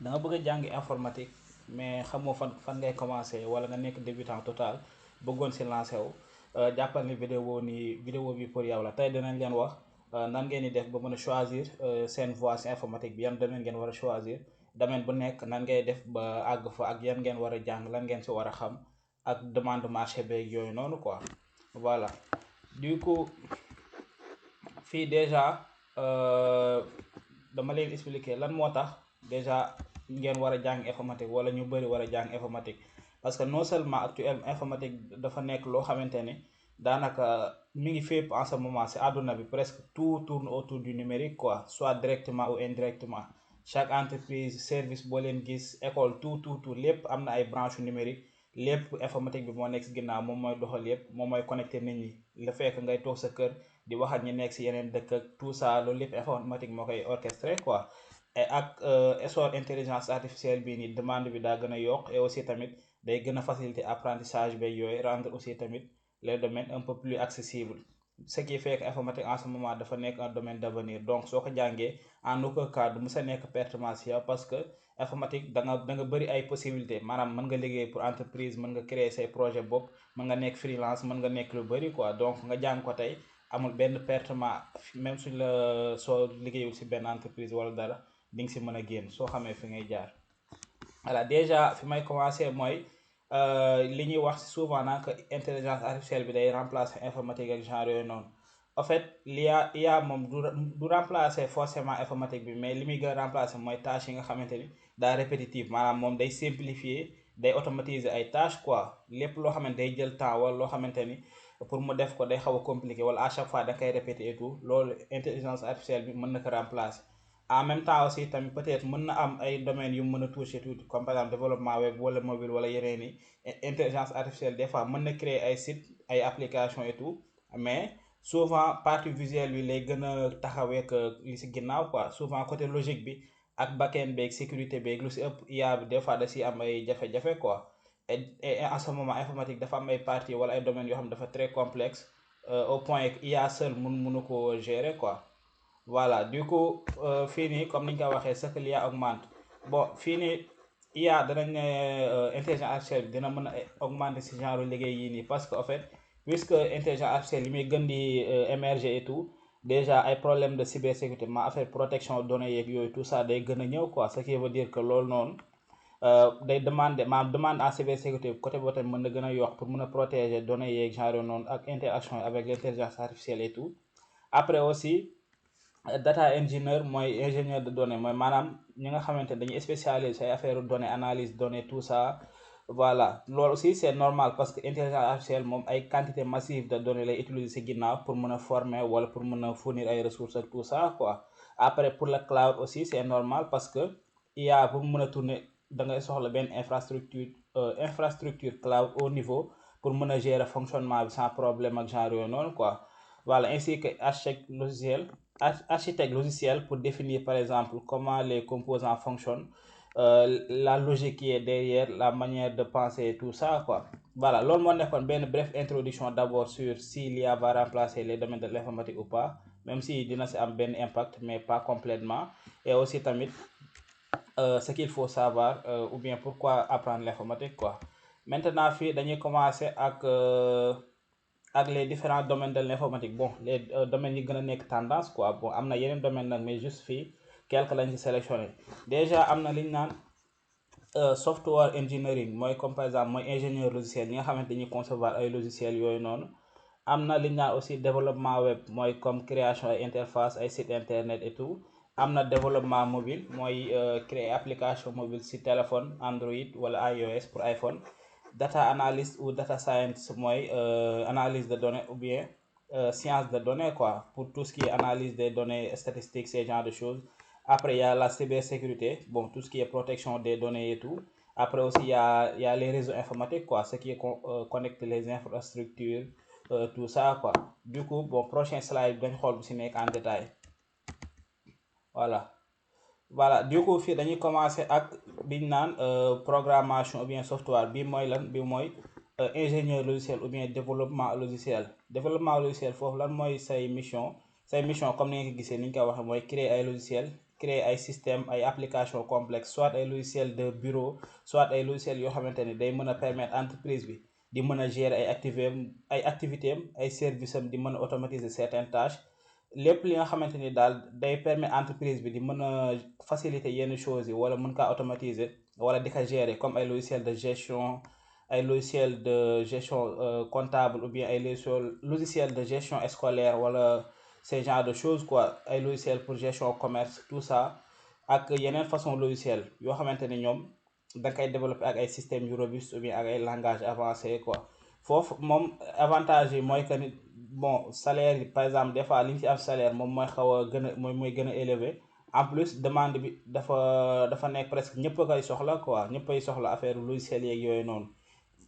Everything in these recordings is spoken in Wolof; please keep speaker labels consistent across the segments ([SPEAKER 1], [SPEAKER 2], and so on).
[SPEAKER 1] da nga bëgg a jàng informatique mais xamoo fan ngay commencer wala nga nekk débutant total bëggoon si lancer wu jàppal ni vidéo bi pour yow la. tey dinañ leen wax nan ngeen di def ba mën a choisir seen voie si informatique bi, yan domaine ngeen war a choisir, domaine bu nekk nan ngay def ba àgg fa ak yan ngeen war a jàng, lan ngeen si war a xam ak demande marché beeg yooyu noonu quoi. Voilà, du coup fii déjà dama leen expliquer lan moo tax déjà ngeen war a jàng informatique wala ñu bëri war a jàng informatique. Parce que non seulement actuellement informatique dafa nekk loo xamante ni daanaka mi ngi fépp en ce moment si àdduna bi, presque tout tourne autour du numérique quoi, soit directement ou indirectement. Chaque entreprise, service boo leen gis, école, tout lépp am na ay branches numérique, lépp informatique bi moo nekk si ginnaaw, moom mooy doxal yépp, moom mooy connecté nit ñi. Le fait que ngay toog sa kër di wax ak ñi nekk si yeneen dëkk ak tout ça, loolu lépp informatique moo koy orchestré quoi. Et ak essor intelligence artificielle bii nii demande bi daa gën a yokk, et aussi tamit day gën a faciliter apprentissage beeg yooyu, rendre aussi tamit les domaines un peu plus accessibles. Ce qui fait que informatique en ce moment dafa nekk un domaine d'avenir. Donc soo ko jàngee en aucun cas du mës a nekk pertement si yow, parce que informatique da nga bëri ay possibilités. Maanaam mën nga liggéey pour entreprise, mën nga créer say projet bopp, mën nga nekk freelance, mën nga nekk lu bëri quoi. Donc nga jàng ko tey amul benn pertement, même suñ la soo liggéeyul si benn entreprise wala dara di nga si mën a génn soo xamee fi ngay jaar. Voilà, déjà fi may commencer mooy li ñuy wax souvent naan que intelligence artificielle bi day remplacer informatique ak genre yooyu noonu. En fait IA moom du remplacer forcément informatique bi, mais li muy gën a remplacer mooy tâches yi nga xamante ni daa répétitive. Maanaam moom day simplifier, day automatiser ay tâches quoi. Lépp loo xamante day jël temps wala loo xamante ni pour mu def ko day xaw a compliqué wala à chaque fois da koy répéter et tout, loolu intelligence artificielle bi mën na ko remplacer. En même temps aussi tamit peut-être mën na am ay domaines yu mën a toucher tuuti, comme par exemple développement web wala mobile wala yeneen yi. Intelligence artificielle des fois mën na créer ay sites, ay applications et tout, mais souvent partie visuelle bi lay gën a taxawee que li si ginnaaw quoi. Souvent côté logique bi ak backend beeg sécurité beeg lu si ëpp IA bi des fois da si am ay jafe-jafe quoi. Et en ce moment informatique dafa am ay parties wala ay domaines yoo xam ne dafa très complexe au point que IA seul mënu ko gérer quoi. Voilà, du coup fii nii comme ni ñu ko waxee, ce que l'IA augmente. Bon fii nii IA danañ ne intelligence artificielle bi dina mën a augmenter si genre liggéey yii nii, parce que en fait puisque intelligence artificielle li muy gën di émerger et tout, déjà ay problème de cybersécurité, ma affaire protection données yeeg yooyu tout ça day gën a ñëw quoi. Ce qui veut dire que loolu noonu day demander maanaam demande en cybersécurité côté boobu tamit mën na gën a yokk pour mën a protéger données yeeg genre noonu ak interaction avec l'intelligence artificielle et tout. Après aussi data engineer mooy ingénieur de données, mooy maanaam ñi nga xamante ne dañuy spécialisé say affaire données, analyse données tout ça. Voilà, loolu aussi c'est normal parce que intelligence artificielle moom ay quantité massive de données lay utiliser si ginnaaw pour mën a former wala pour mën a fournir ay ressources ak tout ça quoi. Après pour le cloud aussi c'est normal parce que IA pour mën a tourner da ngay soxla benn infrastructure cloud au niveau pour mën a gérer fonctionnement bi sans problème ak genre yooyu noonu quoi. Voilà, ainsi que architecte logiciel pour définir par exemple comment les composants fonctionnent, la logique qui est derrière, la manière de penser et tout ça quoi. Voilà, loolu moo nekkoon benn bref introduction d'abord sur si l'IA va remplacer les domaines de l'informatique ou pas, même si dina si am benn impact mais pas complètement. Et aussi tamit ce qu'il faut savoir ou bien pourquoi apprendre l'informatique quoi. Maintenant fii dañuy commencer ak les différents domaines de l'informatique. Bon les domaines yi gën a nekk tendance quoi. Bon am na yeneen domaines nag mais juste fii quelques lañ ci sélectionné. Déjà am na li ñu naan software engineering, mooy comme par exemple mooy ingénieur logiciel ñi nga xamante dañuy concevoir ay logiciels yooyu noonu. Am na li ñu naan aussi développement web, mooy comme création ay interface, ay site internet et tout. Am na développement mobile, mooy créer application mobile si téléphone Android wala iOS pour iPhone. Data analyst ou data science mooy analyse de données ou bien science de données quoi, pour tout ce qui est analyse des données statistiques, ces genres de choses. Après il y a la cybersécurité, bon tout ce qui est protection des données et tout. Après aussi il y a les réseaux informatiques quoi, ce qui est connecte les infrastructures, tout ça quoi. Du coup bon prochain slide dañ xool bu si nekk en détail. Voilà, du coup fii dañuy commencer ak biñ naan programmation ou bien software. Bi mooy lan, bi mooy ingénieur logiciel ou bien développement logiciel. Développement logiciel foofu lan mooy say mission comme ni nga ko gisee ni ñu ko waxee mooy créer ay logiciel, créer ay système ay application complexe soit ay logiciel de bureau soit ay logiciel yoo xamante ni day mën a permettre entreprise bi di mën a gérer ay activités am ay services am di mën a automatiser certaines tâches lépp li nga xamante ni daal day permettre entreprise bi di mën a faciliter yenn choses yi wala mën kaa automatiser wala di ko gérer comme ay logiciel de gestion ay logiciel de gestion comptable ou bien ay logiciel de gestion scolaire wala ce genre de choses quoi ay logiciel pour gestion commerce tout ça ak yeneen façon logiciel yoo xamante ni ñoom da nga koy développer ak ay systèmes yu robuste ou bien ak ay langage avancé quoi foofu moom avantage yi mooy que ni bon salaire yi par exemple des fois li ñu ci am salaire moom mooy xaw a gën a mooy gën a élevé en plus demande bi dafa nekk presque ñëpp a koy soxla quoi ñëpp ay soxla affaire logiciel yeeg yooyu noonu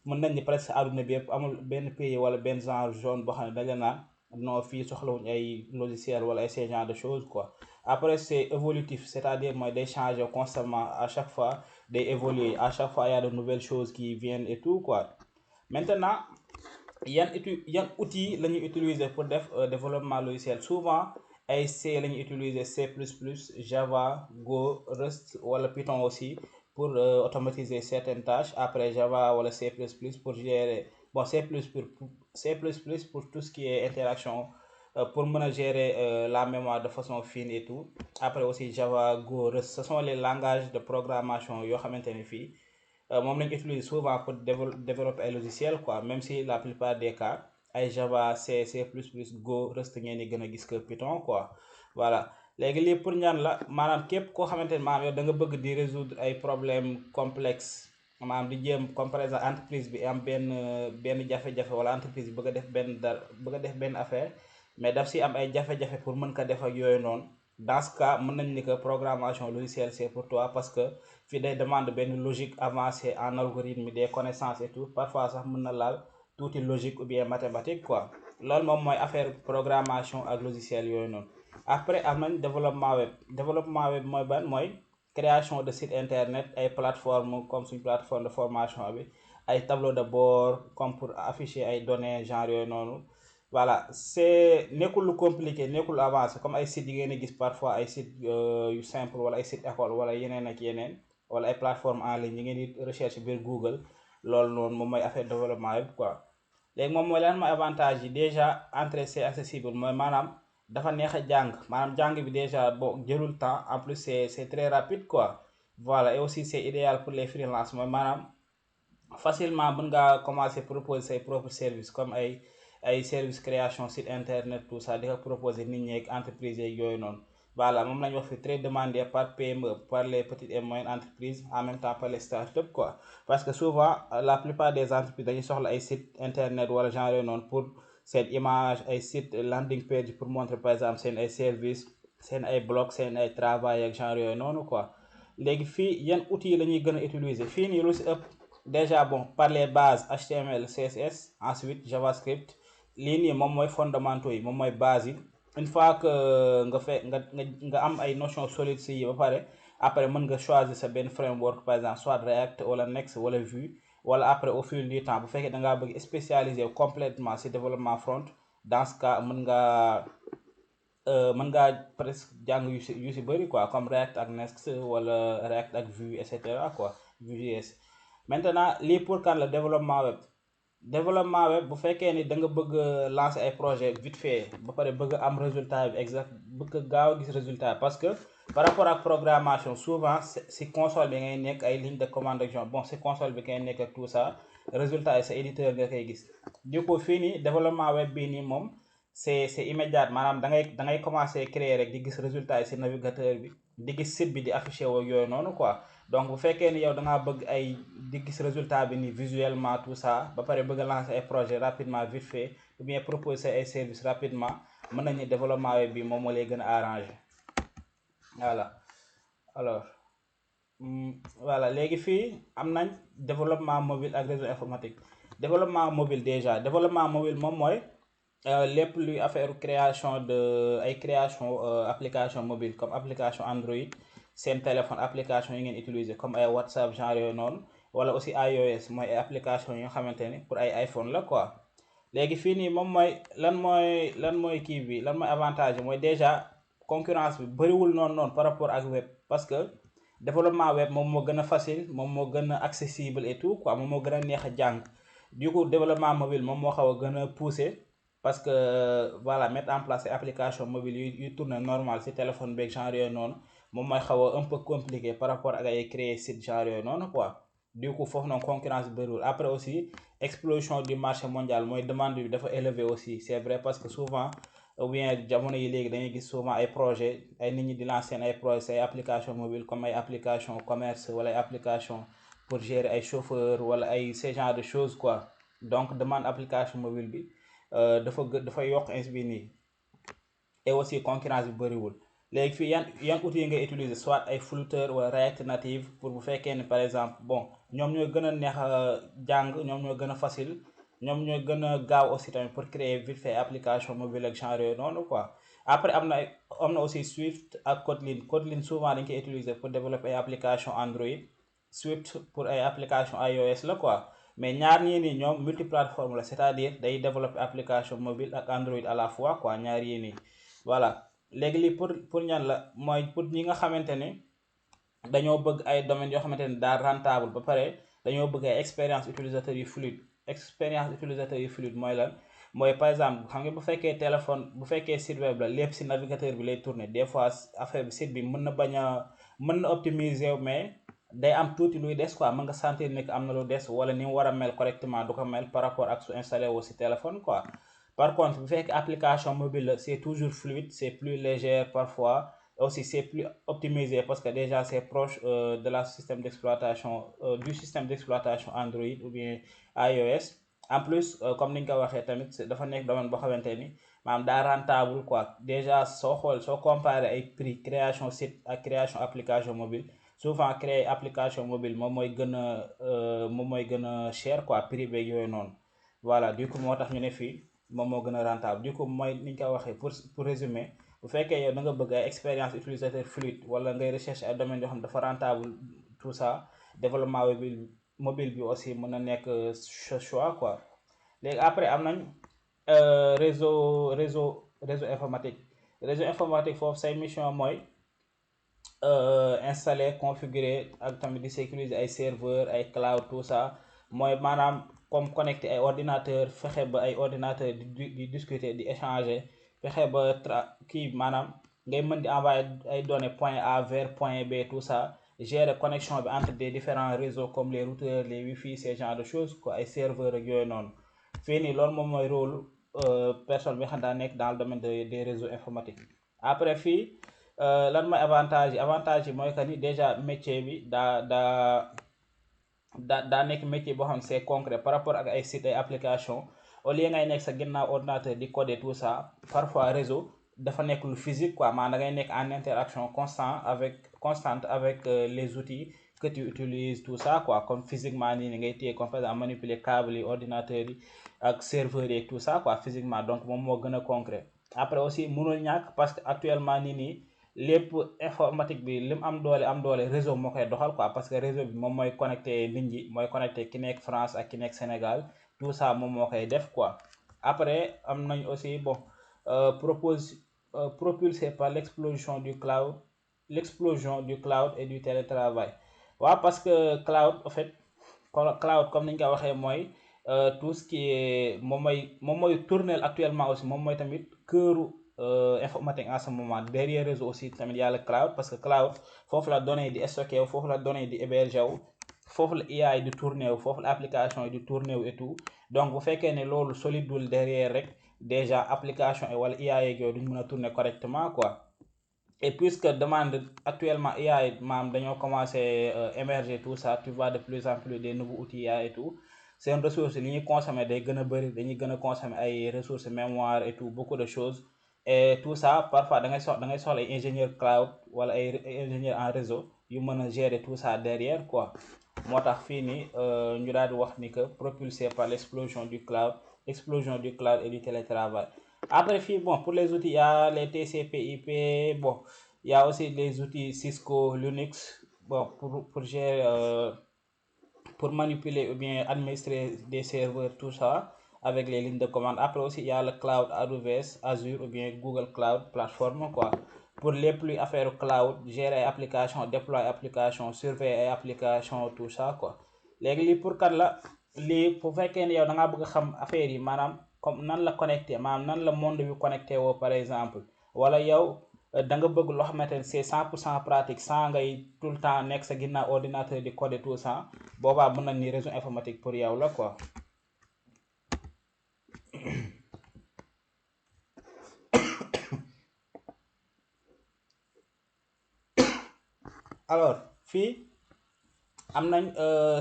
[SPEAKER 1] mën nañ ni presque àdduna bi yëpp amul benn pays wala benn genre zone boo xam ne dañ la naan non fii soxlawuñ ay logiciel wala ay ce genre de choses quoi après c'est évolutif c'est-à-dire mooy day changer constamment à chaque fois day évoluer à chaque fois il y a de nouvelles choses qui viennent et tout quoi maintenant yan outils la ñuy utiliser pour def développement logiciel souvent ay C la ñuy utiliser C++, Java, Go, Rust wala Python aussi pour automatiser certaines tâches après Java wala C++ pour gérer bon C++ pour tout ce qui est interaction pour mën a gérer la mémoire de façon fine et tout après aussi Java, Go, Rust ce sont les langages de programmation yoo xamante ni fii moom lañ utiliser souvent pour développer ay logiciel quoi même si la plupart des cas ay Java C C++ Go Rust ngeen di gën a gis que Python quoi voilà léegi lii pour ñaan la maanaam képp koo xamante ni maanaam yow da nga bëgg di résoudre ay problèmes complexes maanaam di jéem comme par exemple entreprise bi am benn jafe-jafe wala entreprise bi bëgg a def bëgg a def benn affaire mais daf si am ay jafe-jafe pour mën ko def ak yooyu noonu dans ce cas mën nañ ni que programmation logicielle c'est pour toi parce que fii day demande benn logique avancée en algorithme des connaissances et tout parfois sax mën na laal tuuti logique ou bien mathématique quoi loolu moom mooy affaire programmation ak logiciel yooyu noonu après am nañ développement web mooy ban mooy création de site internet ay plateforme comme suñ plateforme de formation bi ay tableau de bord comme pour afficher ay données genre yooyu noonu voilà c'est nekkul lu compliqué nekkul avancé comme ay sites yi ngeen di gis parfois ay sites yu simple wala ay site école wala yeneen ak yeneen wala ay plateforme en ligne yi ngeen di recherche biir Google loolu noonu moom mooy affaire développement web quoi léegi moom mooy lan mooy avantage yi déjà entrée c'est accessible mooy maanaam dafa neex a jàng maanaam jàng bi déjà bon jëlul temps en plus c'est très rapide quoi voilà et aussi c'est idéal pour les freelances mooy maanaam facilement mën ngaa commencer proposer say propres services comme ay service création site internet tout ça di ko proposer nit ñi ak entreprise yeeg yooyu noonu voilà moom lañ wax fi très demandé par PME par les petites et moyennes entreprises en même temps par les startups quoi parce que souvent la plupart des entreprises dañuy soxla ay site internet wala genre yooyu noonu pour seen image ay site landing page pour montrer par exemple seen ay service seen ay blog seen ay travail ak genre yooyu noonu quoi léegi fii yan outils la ñuy gën a utiliser fii nii lu si ëpp déjà bon par les bases HTML CSS ensuite JavaScript lii nii moom mooy fondamentaux yi moom mooy base yi une fois que nga am ay notion solide si yi ba pare après mën nga choisir sa benn framework par exemple soit React wala Next wala Vue wala après au fil du temps bu fekkee da ngaa bëgg spécialiser complètement si développement front dans ce cas mën ngaa presque jàng yu si bëri quoi comme React ak Next wala React ak Vue et cetera quoi Vue.js maintenant lii pour kan la développement web bu fekkee ni da nga bëgg lancer ay projet vite fait ba pare bëgg am résultat bi exact bëgg gaaw a gis résultat parce que par rapport ak programmation souvent si console bi ngay nekk ay ligne de commande ak bon si console bi ngay nekk ak tout ça résultat yi sa éditeur nga koy gis du coup fii nii développement web bii nii moom c'est immédiat maanaam da ngay commencer créer rek di gis résultat yi si navigateur bi di gis site bi di affiché woo yooyu noonu quoi donc bu fekkee ni yow da ngaa bëgg ay di gis résultat bi ni visuellement tout ça ba pare bëgg a lancer ay projet rapidement vite fait ou bien proposer ay services rapidement mën nañu développement web bi moom moo lay gën a arranger voilà alors voilà léegi fii am nañ développement mobile ak réseau informatique développement mobile déjà développement mobile moom mooy lépp luy affaire création de ay création application mobile comme application Android seen téléphone application yi ngeen utiliser comme ay WhatsApp genre yooyu noonu wala aussi iOS mooy ay application yi nga xamante ni pour ay iPhone la quoi léegi fii nii moom mooy lan mooy kii bi lan mooy avantage mooy déjà concurrence bi bëriwul non par rapport ak web, parce que développement web moom moo gën a facile, moom moo gën a accessible et tout quoi, moom moo gën a neex a jàng. Du coup développement mobile moom moo xaw a gën a poussé, parce que voilà, mettre en place ay application mobile yu tourner normal si téléphone beeg genre yooyu noonu moom mooy xaw a un peu compliqué par rapport ak ay créer site genre yooyu noonu quoi. Du coup foofu noonu concurrence bi bëriwul. Après aussi explosion du marché mondial mooy demande bi dafa élevé aussi, c'est vrai, parce que souvent ou bien jamono yi léegi dañuy gis souvent ay projet ay nit ñi di lancer ay projet ay application mobile, comme ay application commerce wala ay application pour gérer ay chauffeur wala ay ce genre de choses quoi. Donc demande application mobile bi dafa yokk ins bi nii. Et aussi concurrence bi bëriwul. Léegi fii yan outils yi ngay utiliser, soit ay Flutter wala React Native, pour bu fekkee ni par exemple bon ñoom ñoo gën a neex a jàng, ñoom ñoo gën a facile, ñoom ñoo gën a gaaw aussi tamit pour créer vite fait application mobile ak genre yooyu noonu quoi. Après am na aussi Swift ak Kotlin souvent dañ koy utiliser pour développer ay application Android, Swift pour ay application iOS la quoi. Mais ñaar ñii nii ñoom multiplateforme la, c'est-à-dire day développer application mobile ak Android à la fois quoi, ñaar yii nii. Voilà, léegi lii pour ñan la, mooy pour ñi nga xamante ne dañoo bëgg ay domaines yoo xamante ne daal rentable, ba pare dañoo bëgg ay expérience utilisateur yu fluide. Expérience utilisateur yu fluide mooy lan, mooy par exemple xam nga bu fekkee téléphone, bu fekkee site web la lépp si navigateur bi lay tourner, des fois affaire bi site bi mën na bañ a mën na optimiser mais day am tuuti luy des quoi, mën nga sentir ne que am na lu des, wala ni mu war a mel correctement du ko mel par rapport ak su installé woo si téléphone quoi. Par contre bu fekkee application mobile c'est toujours fluide, c'est plus léger parfois, aussi c'est plus optimisé parce que déjà c'est proche de la système d'exploitation du système d'exploitation Android ou bien iOS. En plus comme ni nga ko waxee tamit dafa nekk domaine boo xamante ni maanaam daa rentable quoi. Déjà soo comparé ay prix création site ak création application mobile, souvent créer application mobile moom mooy gën a cher quoi, prix beeg yooyu noonu. Voilà, du coup moo tax ñu ne fii moom moo gën a rentable. Du coup mooy ni ñu ko waxee pour résumer, bu fekkee yow da nga bëgg ay expérience utilisateur fluide wala ngay recherche ay domaines yoo xam dafa rentable, tout ça, développement mobile bi aussi mën na nekk choix quoi. Léegi après am nañ réseau informatique. Réseau informatique foofu say mission mooy installer, configurer ak tamit di sécuriser ay serveur, ay cloud, tout ça. Mooy maanaam comme connecter ay ordinateur, fexe ba ay ordinateur di discuter, di échanger, fexe ba kii maanaam ngay mën di envoyer ay données point A vers point B, tout ça, gérer connexion bi entre des différents réseaux comme les routeurs, les wifi, ce genre de choses quoi, ay serveurs ak yooyu noonu. Fii nii loolu moom mooy rôle personne bi nga xam daa nekk dans le domaine des réseaux informatiques. Après fii lan mooy avantage yi mooy que ni déjà métier bi daa nekk métier boo xam ne c'est concret par rapport ak ay site ay application. Au lieu ngay nekk sa ginnaaw ordinateur di coder tout ça, parfois réseau dafa nekk lu physique quoi, maanaam da ngay nekk en interaction constante avec les outils que tu utilises, tout ça quoi, comme physiquement nii ni ngay téye comme par exemple manipuler câble yi, ordinateur yi ak serveur yi tout ça quoi, physiquement. Donc moom moo gën a concret. Après aussi mënul ñàkk parce que actuellement nii lépp informatique bi lim am doole réseau moo koy doxal quoi, parce que réseau bi moom mooy connecté nit ñi, mooy connecté ki nekk France ak ki nekk Sénégal, tout ça moom moo koy def quoi. Après am nañ aussi bon propulsé par l'explosion du cloud et du télétravail. Waaw, parce que cloud en fait cloud comme ni ñu ko waxee mooy tout ce qui est moom mooy tourner actuellement aussi, moom mooy tamit këru informatique en ce moment. Derrière réseau aussi tamit y a le cloud, parce que cloud foofu la données di stocké wu, foofu la données di hébergé wu, foofu la IA yi di tourné wu, foofu la application yi di tourné wu et tout. Donc bu fekkee ne loolu solidul derrière rek, déjà application yi wala IA yeeg yooyu duñ mën a tourner correctement quoi. Et puisque demande actuellement IA yi maam dañoo commencé émerger tout ça, tu vois de plus en plus des nouveaux outils IA et tout, seen ressources li ñuy consommer day gën a bëri, dañuy gën a consommer ay ressources mémoire et tout, beaucoup de choses. Et tout ça parfois da ngay soxla ay ingénieur cloud wala ay ingénieur en réseau yu mën a gérer tout ça derrière quoi. Moo tax fii nii ñu daal di wax ni que propulsé par l'explosion du cloud et du télétravail. Après fii bon, pour les outils il y a les TCP/IP, bon il y a aussi les outils Cisco, Linux, bon pour gérer pour manipuler ou bien administrer des serveurs, tout ça avec les lignes de commande. Après aussi il y a le cloud AWS, Azure ou bien Google Cloud Platform quoi. pour lépp luy affaire cloud, gérer ay application, déployer application, surveiller ay application, tout ça quoi. léegi lii pour kan la lii bu fekkee ne yow da ngaa bëgg a xam affaire yi maanaam comme nan la connecté maanaam nan la monde bi connecté woo par exemple, wala yow da nga bëgg loo xamante ne c'est 100% pratique sans ngay tout le temps nekk sa ginnaaw ordinateur di coder tout ça, boobaa mën nañ ni réseau informatique pour yow la quoi. alors fii am nañ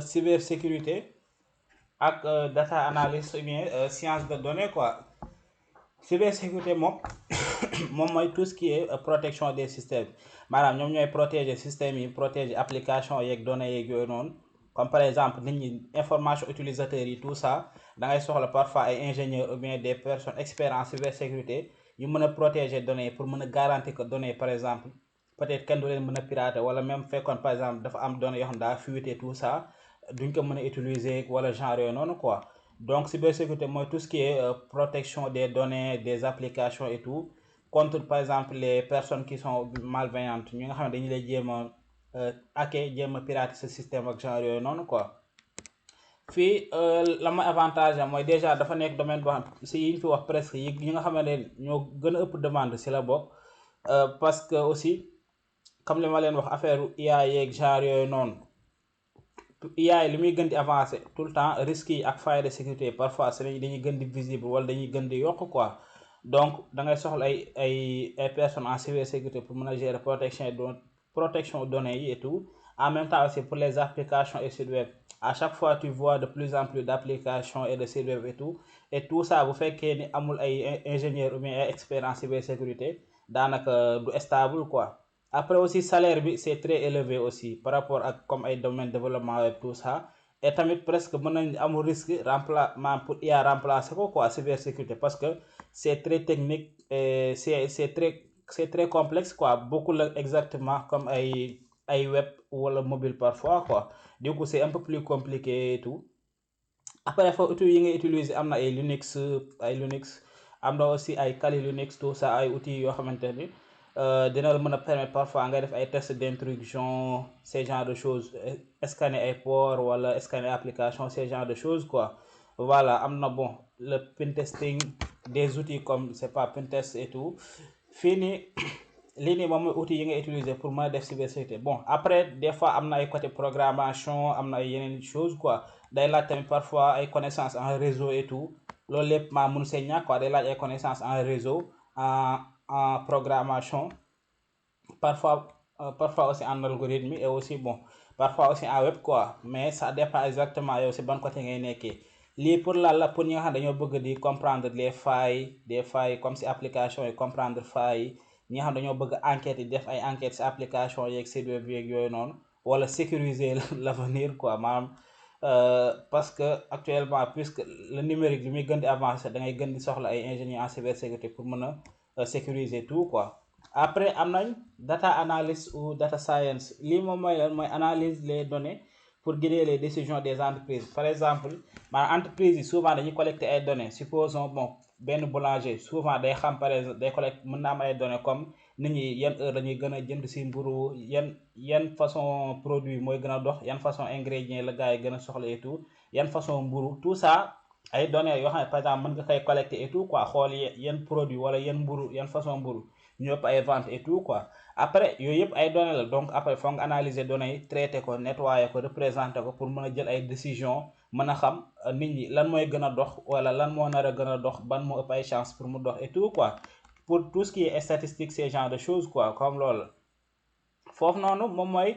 [SPEAKER 1] cybersécurité ak data analyst ou bien science de données quoi. cybersécurité moom moom mooy tout ce qui est protection des systèmes, maanaam ñoom ñooy protéger système yi, protéger application yeeg données yeeg yooyu noonu. comme par exemple nit ñi information utilisateurs yi tout ça da ngay soxla parfois ay ingénieurs ou bien des personnes experts en cybersécurité yu mën a protéger données pour mën a garantir que données par exemple peut-être kenn du leen mën a pirater, wala même fekkoon par exemple dafa am données yoo xam daa fuité tout ça duñ ko mën a utiliser wala genre yooyu noonu quoi. donc cybersécurité mooy tout ce qui est protection des données, des applications et tout, contre par exemple les personnes qui sont malveillantes, ñi nga xam ne dañu lay jéem a hacker, jéem a pirater ce système ak genre yooyu noonu quoi. fii la mooy avantage am mooy déjà dafa nekk domaine boo xam si yi ñu fi wax presque yi ñi nga xam ne ñoo gën a ëpp demande si la bokk, parce que aussi comme li ma leen wax affaire IA yeeg genre yooyu noonu, IA li muy gën di avancer tout le temps risques yi ak failles de sécurité parfois c'est dañuy gën di visible wala dañuy gën di yokk quoi. donc da ngay soxla ay personnes en cybersécurité pour mën a gérer protection données yi et tout. en même temps aussi pour les applications et sites web, à chaque fois tu vois de plus en plus d'applications et de sites web et tout ça bu fekkee ni amul ay ingénieurs ou bien ay experts en cybersécurité daanaka du stable quoi. après aussi salaire bi c'est très élevé aussi par rapport ak comme ay domaine développement web tout ça, et tamit presque mën nañ amul risque remplacement pour IA remplacer ko quoi cybersécurité, parce que c'est très technique et c'est très complexe quoi, beaucoup la exactement comme ay web wala mobile parfois quoi. du coup c'est un peu plus compliqué et tout. après fa outils yi nga utiliser am na ay Linux am na aussi ay Kali Linux tout ça, ay outils yoo xamante ni dina la mën a permettre parfois nga def ay tests d'introduction, ces genre de choses, scanner ay port wala scanner application, ces genre de choses quoi. voilà am na bon le pentesting, des outils comme c'est pas pentest et tout. fii nii lii nii moom mooy outils yi nga utiliser pour mën a def cybersécurité. bon après des fois am na ay côté programmation, am na ay yeneen choses quoi, day laaj tamit parfois ay connaissances en réseau et tout. loolu lépp maa mun see ñàkk quoi, day laaj ay connaissances en réseau, en programmation, parfois aussi en algorithme et aussi bon parfois aussi en web quoi, mais ça dépend exactement yow si ban côté ngay nekkee. lii pour la pour ñi nga xam dañoo bëgg di comprendre les failles, des failles comme si application yi, comprendre failles ñi nga xam dañoo bëgg enquête yi, def ay enquêtes si application yeeg site web yeeg yooyu noonu, wala sécuriser l'avenir quoi maanaam. parce que actuellement puisque le numérique li muy gën di avancer da ngay gën di soxla ay ingénieurs en cybersécurité pour mën a sécuriser tout quoi. après am nañ data analyst ou data science, lii moom mooy lan mooy analyse les données pour guider les décisions des entreprises. par exemple maanaam entreprise yi souvent dañuy collecter ay données, supposons bon benn boulanger souvent day xam par exemple day collecte mën na am ay données comme nit ñi yan heure dañuy gën a jënd si mburu, yan façon produit mooy gën a dox, yan façon ingrédient la gars yi gën a soxla et tout, yan façon mburu, tout ça ay données yoo xam ne par exemple mën nga koy collecter et tout quoi, xool yan produit wala yan mburu, yan façon mburu ñëpp ay vente et tout quoi. après yooyu yëpp ay données la, donc après foog nga analyser données yi, traiter ko, nettoyer ko, représenter ko pour mën a jël ay décision, mën a xam nit ñi lan mooy gën a dox wala lan moo nar a gën a dox, ban moo ëpp ay chance pour mu dox et tout quoi. pour tout ce qui est statistique, ces genre de choses quoi, comme loolu foofu noonu moom mooy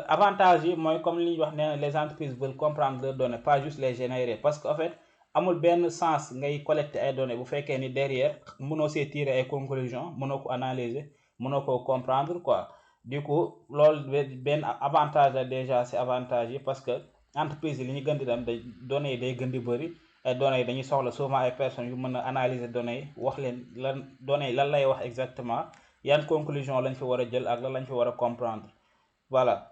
[SPEAKER 1] avantage yi mooy comme li ñuy wax nee na les entreprises veulent comprendre leurs données, pas juste les générer, parce que en fait amul benn sens ngay collecter ay données bu fekkee ni derrière mënoo see tirer ay conclusions, mënoo ko analyser, mënoo ko comprendre quoi. du coup loolu benn avantage la déjà si avantage yi, parce que entreprise yi li ñu gën di dem day données yi day gën di bëri, ay données yi dañuy soxla souvent ay personnes yu mën a analyser données yi, wax leen lan données yi lan lay wax exactement, yan conclusion lañ fi war a jël ak lan lañ fi war a comprendre. voilà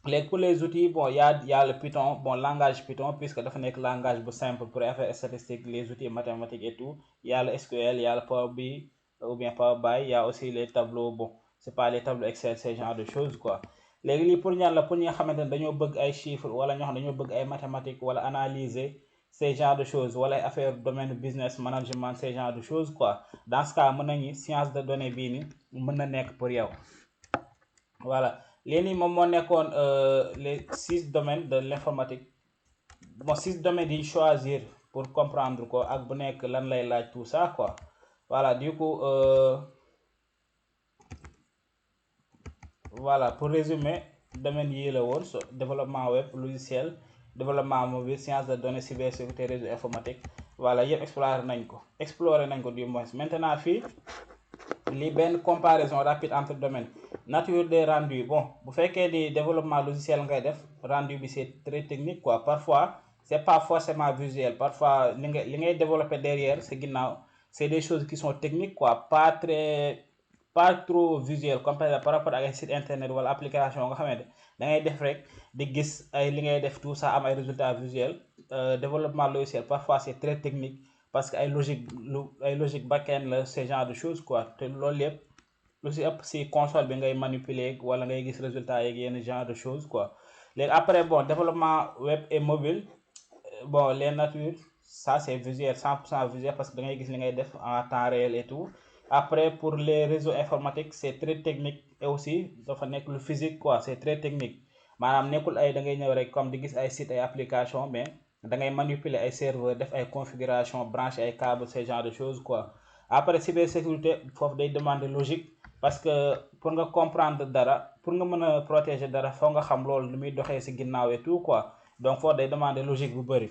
[SPEAKER 1] léegi pour les outils, bon y a le Python, bon langage Python puisque dafa nekk langage bu simple pour faire statistique, les outils mathématiques et tout. y a le SQL, y a le Power BI, ou bien Power BI. Il y a aussi les tableaux, bon c'est pas les tableaux Excel, ce genre de choses quoi. léegi lii pour ñan la, pour ñi nga xamante ne dañoo bëgg ay chiffres wala ñoo xam dañoo bëgg ay mathématiques wala analyser ces genre de choses wala ay affaire domaine business management ces genre de choses quoi. Dans ce cas mën nañu science de données bii ni mën na nekk pour yow. Voilà léegi moom moo nekkoon les 6 domaines de l'informatique. Bon 6 domaines yi choisir pour comprendre ko ak bu nekk lan lay laaj tout ça quoi. Voilà du coup voilà pour résumer domaine yi la woon développement web logiciel, développement mobile, sciences de données, cybersécurité, réseau informatique. Voilà yëpp explorer nañ ko du moins. Maintenant fii lii benn comparaison rapide entre domaines. Nature des rendus, bon bu fekkee di développement logiciel ngay def rendu bi c'est très technique quoi. Parfois c'est pas forcément visuel, parfois li ngay développer derrière c'est ginnaaw c'est des choses qui sont techniques quoi, pas trop visuel comme par rapport ak ay site internet wala application nga xamante da ngay def rek di gis ay li ngay def tout ça am ay résultats visuels. Développement logiciel parfois c'est très technique parce que ay logique back-end la ce genre de choses quoi. te loolu yëpp lu si ëpp si console bi ngay manipuler wala ngay gis résultats yeeg yenn genre de choses quoi. léegi après bon développement web et mobile, bon les natures ça c'est visuel 100% visuel parce que da ngay gis li ngay def en temps réel et tout. Après pour les réseaux informatiques c'est très technique et aussi dafa nekk lu physique quoi, c'est très technique maanaam nekkul ay da ngay ñëw rek comme di gis ay site ay application, mais da ngay manipuler ay serveur def ay configuration brancher ay câbles ce genre de choses quoi. Après cybersécurité foofu day demander logique parce que pour nga comprendre dara, pour nga mën a protéger dara foo nga xam loolu lu muy doxee ci ginnaaw et tout quoi. Donc foofu day demander logique bu bëri.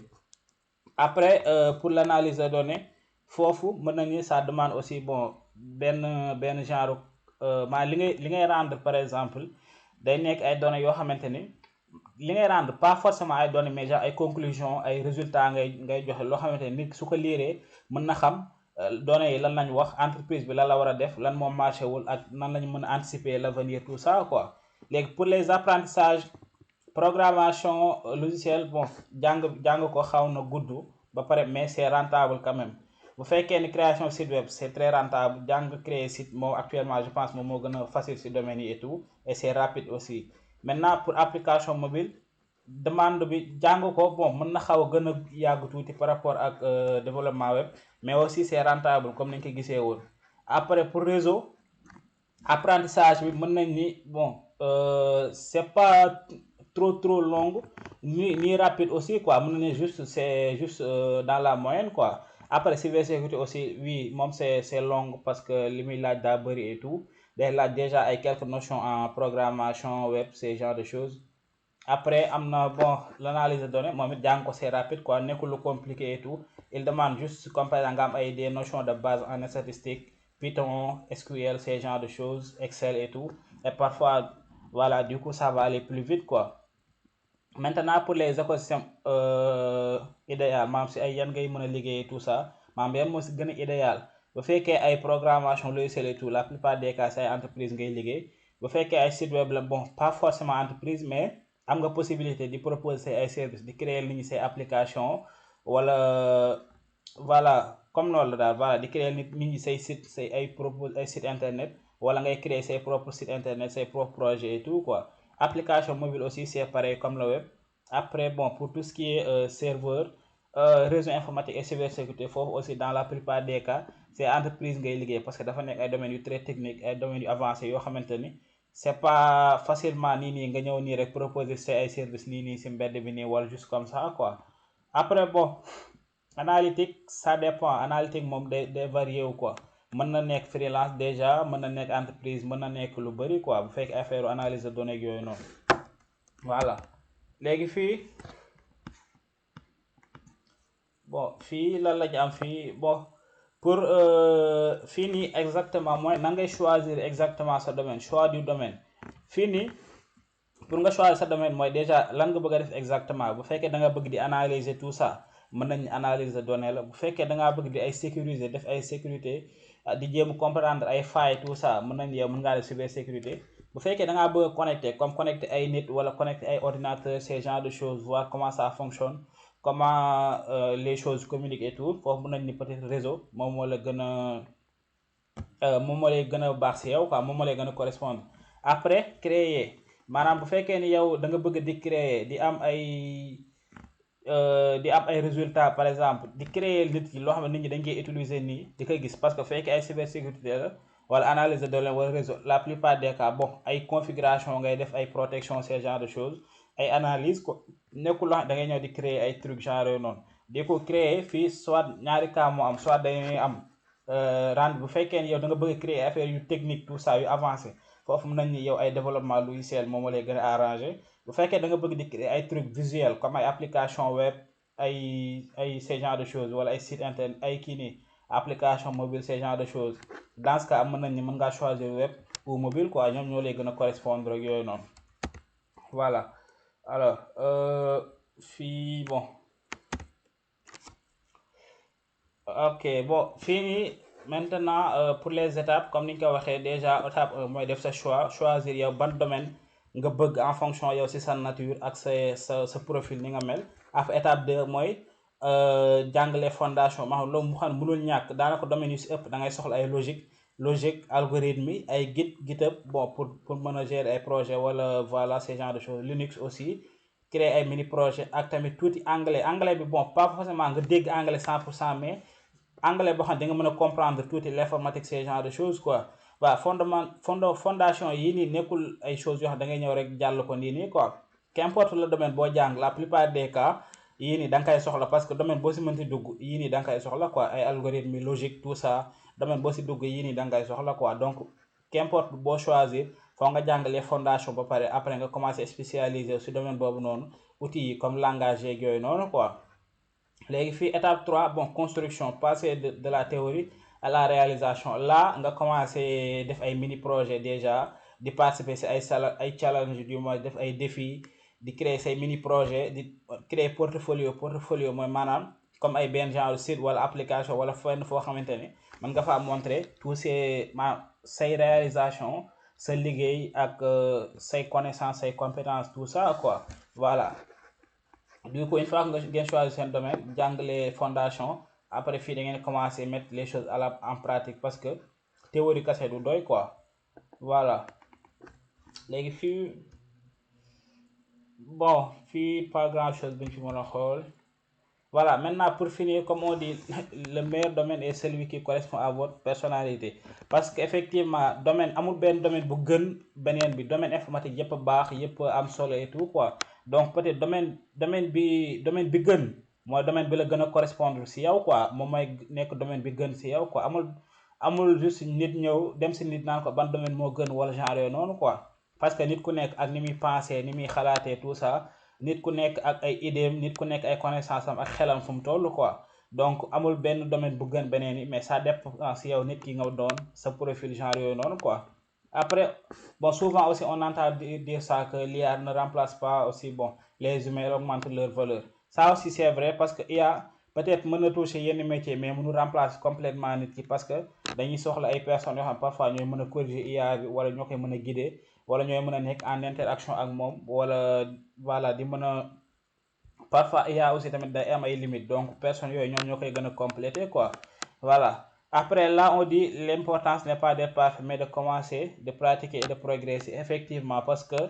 [SPEAKER 1] Après pour l'analyse de données foofu mën nañu ça demande aussi bon benn genre maa li ngay rendre par exemple day nekk ay données yoo xamante ni li ngay rendre pas forcément ay données mais genre ay conclusions ay résultats ngay joxe loo xamante ni nit su ko liiree mën na xam données yi lan lañ wax, entreprise bi lan la war a def, lan moom marché wul ak nan lañu mën a anticiper l'avenir tout ça quoi. léegi pour les apprentissages programmation logicielle, bon jàng ko xaw na gudd ba pare mais c'est rentable quand même. bu fekkee ni création site web c'est très rentable, jàng créer site moom actuellement je pense moom moo gën a facile ci domaine yi et tout et c'est rapide aussi. Maintenant pour application mobile demande bi jàng ko bon mën na xaw a gën a yàgg tuuti par rapport ak développement web, mais aussi c'est rentable comme nañ ko gisee woon. Après pour réseau apprentissage bi mën nañ ni bon c'est pas trop long ni rapide aussi quoi, mën nañ juste c'est juste dans la moyenne quoi. Après cybersécurité aussi oui moom c'est long parce que li muy laaj daa bëri et tout, day laaj déjà ay quelques notions en programmation web ce genre de choses. Après am na bon l'analyse de données moom it jàng ko c'est rapide quoi, nekkul lu compliqué et tout. Il demande juste comme par exemple nga am ay des notions de base en statistique, Python, SQL, ce genre de choses, Excel et tout. Et parfois voilà du coup ça va aller plus vite quoi. Maintenant pour les écosystèmes idéal maanaam si ay yan ngay mën a liggéey tout ça, maanaam yan moo si gën a idéal. bu fekkee ay programmation logiciel et tout la plupart des cas c'est ay entreprise ngay liggéey. bu fekkee ay site web la bon pas forcément entreprise mais am nga possibilité di proposer ay services di créer nit ñi say application wala voilà comme loolu daal voilà di créer nit ñi say site say ay propose ay site internet wala ngay créer say propre site internet say propre projet et tout quoi. Application mobile aussi c'est pareil comme le web. Après bon pour tout ce qui est serveur, réseau informatique et cybersécurité foofu aussi dans la plupart des cas c'est entreprise ngay liggéey parce que dafa nekk ay domaines yu très technique ay domaines yu avancé yoo xamante ni c'est pas facilement nii nga ñëw nii rek proposer say ay services nii si mbedd bi nii wala juste comme ça quoi. Après bon analytique ça dépend, analytique moom day varié wu quoi. mën na nekk freelance déjà, mën na nekk entreprise, mën na nekk lu bëri quoi bu fekk affaire analyse de données yooyu noonu. Voilà léegi fii bon fii lan la ñu am fii bon pour fii nii exactement mooy nan ngay choisir exactement sa domaine, choix du domaine. fii nii pour nga choisir sa domaine mooy déjà lan nga bëgg a def exactement. bu fekkee da nga bëgg di analyser tout ça mën nañ analyse de données la. bu fekkee da ngaa bëgg di ay sécuriser def ay sécurité di jéem comprendre ay failles tout ça mën nañ yow mën ngaa def cybersécurité. bu fekkee da ngaa bëgg a connecter comme connecter ay nit wala connecter ay ordinateurs ce genre de choses, voir comment ça fonctionne, comment les choses communiquent et tout, foofu mën nañ ni peut-être réseau moom moo la gën a moom moo lay gën a baax si yow quoi moom moo lay gën a correspondre. Après créer maanaam bu fekkee ni yow da nga bëgg di créer di am ay résultats par exemple di créer nit yi loo xam ne nit ñi dañ koy utiliser nii di koy gis parce que fekkee ay cybersécurité la wala analyse de données wala réseau la plupart des cas bon ay configuration ngay def ay protection ces genre de choses ay analyse ko nekkul loo xam da ngay ñëw di créer ay trucs genre yooyu noonu di ko créer fii soit ñaari cas moo am soit dañuy am rend bu fekkee ni yow da nga bëgg a créer affaire yu technique tout ça yu avancé foofu mën nañ ni yow ay développement logiciel moom moo lay gën a arrangé bu fekkee da nga bëgg di créer ay trucs visuels comme ay application web ay ces genre de choses wala ay site internet ay kii nii application mobile ces genre de choses dans ce cas mën nañ ni mën ngaa choisir web ou mobile quoi ñoom ñoo lay gën a correspondre ak yooyu noonu voilà alors fii bon ok bon fii nii maintenant pour les étapes comme ni ñu ko waxee déjà étape 1 mooy def sa choix choisir yow ban domaine nga bëgg en fonction yow si sa nature ak sa profil ni nga mel après étape 2 mooy jàngale fondation maanaam loolu mu xam ne mënul ñàkk daanaka domaine yu si ëpp da ngay soxla ay logique algorithme yi ay GitHub bon pour mën a gérer ay projet wala voilà ces genre de choses Linux aussi créer ay mini projet ak tamit tuuti anglais bi bon pas forcément nga dégg anglais 100% mais anglais boo xam ne da nga mën a comprendre tuuti l'informatique ces genre de choses quoi waaw fondation yii nii nekkul ay choses yoo xam da ngay ñëw rek jàll ko nii nii quoi qu'importe le domaine boo jàng la plupart des cas yii nii da nga koy soxla parce que domaine boo si mënti dugg yii nii da nga koy soxla quoi ay algorithme logique tout ça domaine boo si dugg yii nii da nga koy soxla quoi donc qu'importe boo choisir foo nga jàng les fondations ba pare après nga commencer spécialiser si domaine boobu noonu outils yi comme langage yeeg yooyu noonu quoi léegi fii étape 3 bon construction passer de la théorie à la réalisation là nga commencé def ay mini projet déjà di participer si ay challenge du moins def ay défis di créer say mini projet di créer portfolio mooy maanaam comme ay benn genre site wala application wala fenn foo xamante ni mën nga faa montrer tous ces say réalisation sa liggéey ak say connaissance say compétences tout ça quoi voilà du coup une fois que ngeen choisir seen domaine jàng les fondations après fii da ngeen commencer mettre les choses en pratique parce que théorie kese du doy quoi voilà léegi fii bon fii pas grand chose bi ñu fi mën a xool voilà maintenant pour finir comme on dit le meilleur domaine est celui qui correspond à votre personnalité parce que effectivement domaine amul benn domaine bu gën beneen bi domaine informatique yëpp baax yëpp am solo et tout quoi donc peut-être domaine bi gën mooy domaine bi la gën a correspondre si yow quoi moom mooy nekk domaine bi gën si yow quoi amul juste nit ñëw dem si nit naan ko ban domaine moo gën wala genre yooyu noonu quoi parce que nit ku nekk ak ni muy penser ni muy xalaatee tout ça nit ku nekk ak ay idéem nit ku nekk ay connaissance am ak xelam fu mu toll quoi donc amul benn domaine bu gën beneen yi mais ça dépend si yow nit ki nga doon sa profil genre yooyu noonu quoi après bon souvent aussi on entend dire ça que l'IA ne remplace pas aussi bon les humains, elle augmente leur valeur ça aussi c'est vrai parce que IA peut-être mën na toucher yenn métier mais mënu remplacer complètement nit ki parce que dañuy soxla ay personnes yoo xam parfois ñooy mën a corriger IA bi wala ñoo koy mën a guider wala ñooy mën a nekk en interaction ak moom wala voilà di mën a parfois IA aussi tamit day am ay limites donc personnes yooyu ñoom ñoo koy gën a compléter quoi voilà après là on dit l'importance n'est pas d'être parfait mais de commencer de pratiquer et de progresser effectivement parce que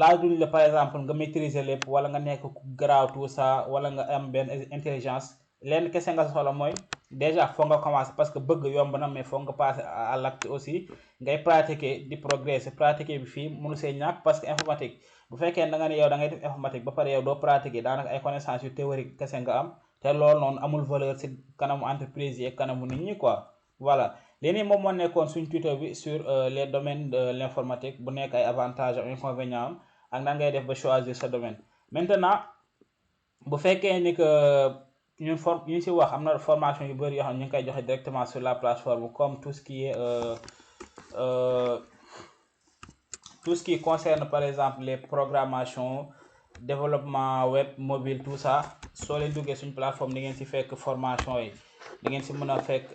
[SPEAKER 1] laa duñ la par exemple nga maîtriser lépp wala nga nekk garaaw tout ça wala nga am benn intelligence lenn kese nga soxla mooy déjà foog nga commencer parce que bëgg yomb na mais foog nga passer à l'acte aussi ngay pratiquer di progresser pratiquer bi fii mënu see ñàkk parce que informatique bu fekkee da nga ne yow da ngay def informatique ba pare yow doo pratiquer daanaka ay connaissances yu théorique kese nga am te loolu noonu amul valeur ci kanamu entreprise yi ak kanamu nit ñi quoi voilà lii nii moom moo nekkoon suñ tuto bi sur les domaines de l'informatique bu nekk ay avantages ak inconvénients am ak nan ngay def ba choisir sa domaine maintenant bu fekkee ni que ñu ci wax am na formation yu bëri yoo xam ne ñu ngi koy joxe directement sur la plateforme comme tout ce qui concerne par exemple les programmations développement web mobile tout ça soo leen duggee suñ plateforme di ngeen ci fekk formation yi di ngeen ci mën a fekk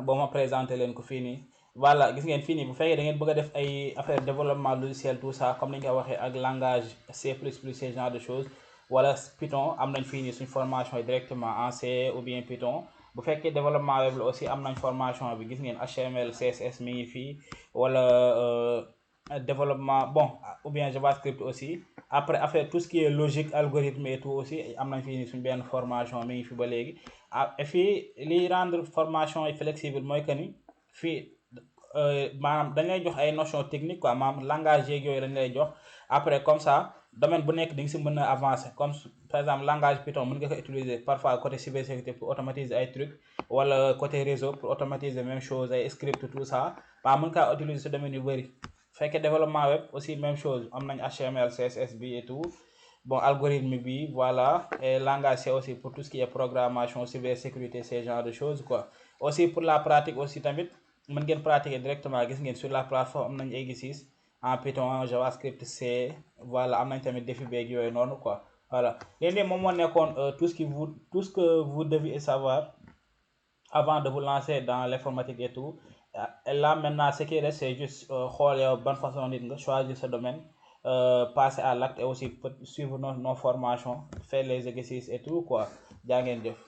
[SPEAKER 1] boo ma présenté leen ko fii nii voilà gis ngeen fii nii bu fekkee da ngeen bëgg a def ay affaire développement logiciel tout ça comme ni ñu ko waxee ak langage C++ ce genre de choses wala Python am nañ fii nii suñ formation yi directement en C ou bien Python bu fekkee développement web la aussi am nañ formation bi gis ngeen HTML CSS mi ngi fii wala développement bon ou bien JavaScript aussi. Après affaire tout ce qui est logique algorithme et tout aussi am nañ fii suñ benn formation mi ngi fi ba léegi et fii liy rendre formation yi flexible mooy que ni fii maanaam dañ lay jox ay notions techniques quoi maanaam langage yeeg yooyu dañ lay jox après comme ça domaine bu nekk di nga si mën a avancer comme par exemple langage Python mën nga ko utiliser parfois côté cybersécurité pour automatiser ay trucs wala côté réseau pour automatiser même chose ay script tout ça waaw mën kaa utiliser si domaine yu bëri. Fekkee développement web aussi même chose am nañ HTML CSS bi et tout bon algorithme bi voilà et langage C aussi pour tout ce qui est programmation cybersécurité ces genre de choses quoi. Aussi pour la pratique aussi tamit mën ngeen pratiquer directement gis ngeen sur la plateforme am nañ exercice en Python JavaScript C voilà am nañ tamit défi beeg yooyu noonu quoi. Voilà léegi moom moo nekkoon tout ce que vous devez savoir avant de vous lancer dans l'informatique et tout. Et là maintenant ce qui reste c'est juste xool yow ban façon nit nga choisir ce domaine passer à l'acte et aussi suivre nos formations faire les exercices et tout quoi jaa ngeen jëf.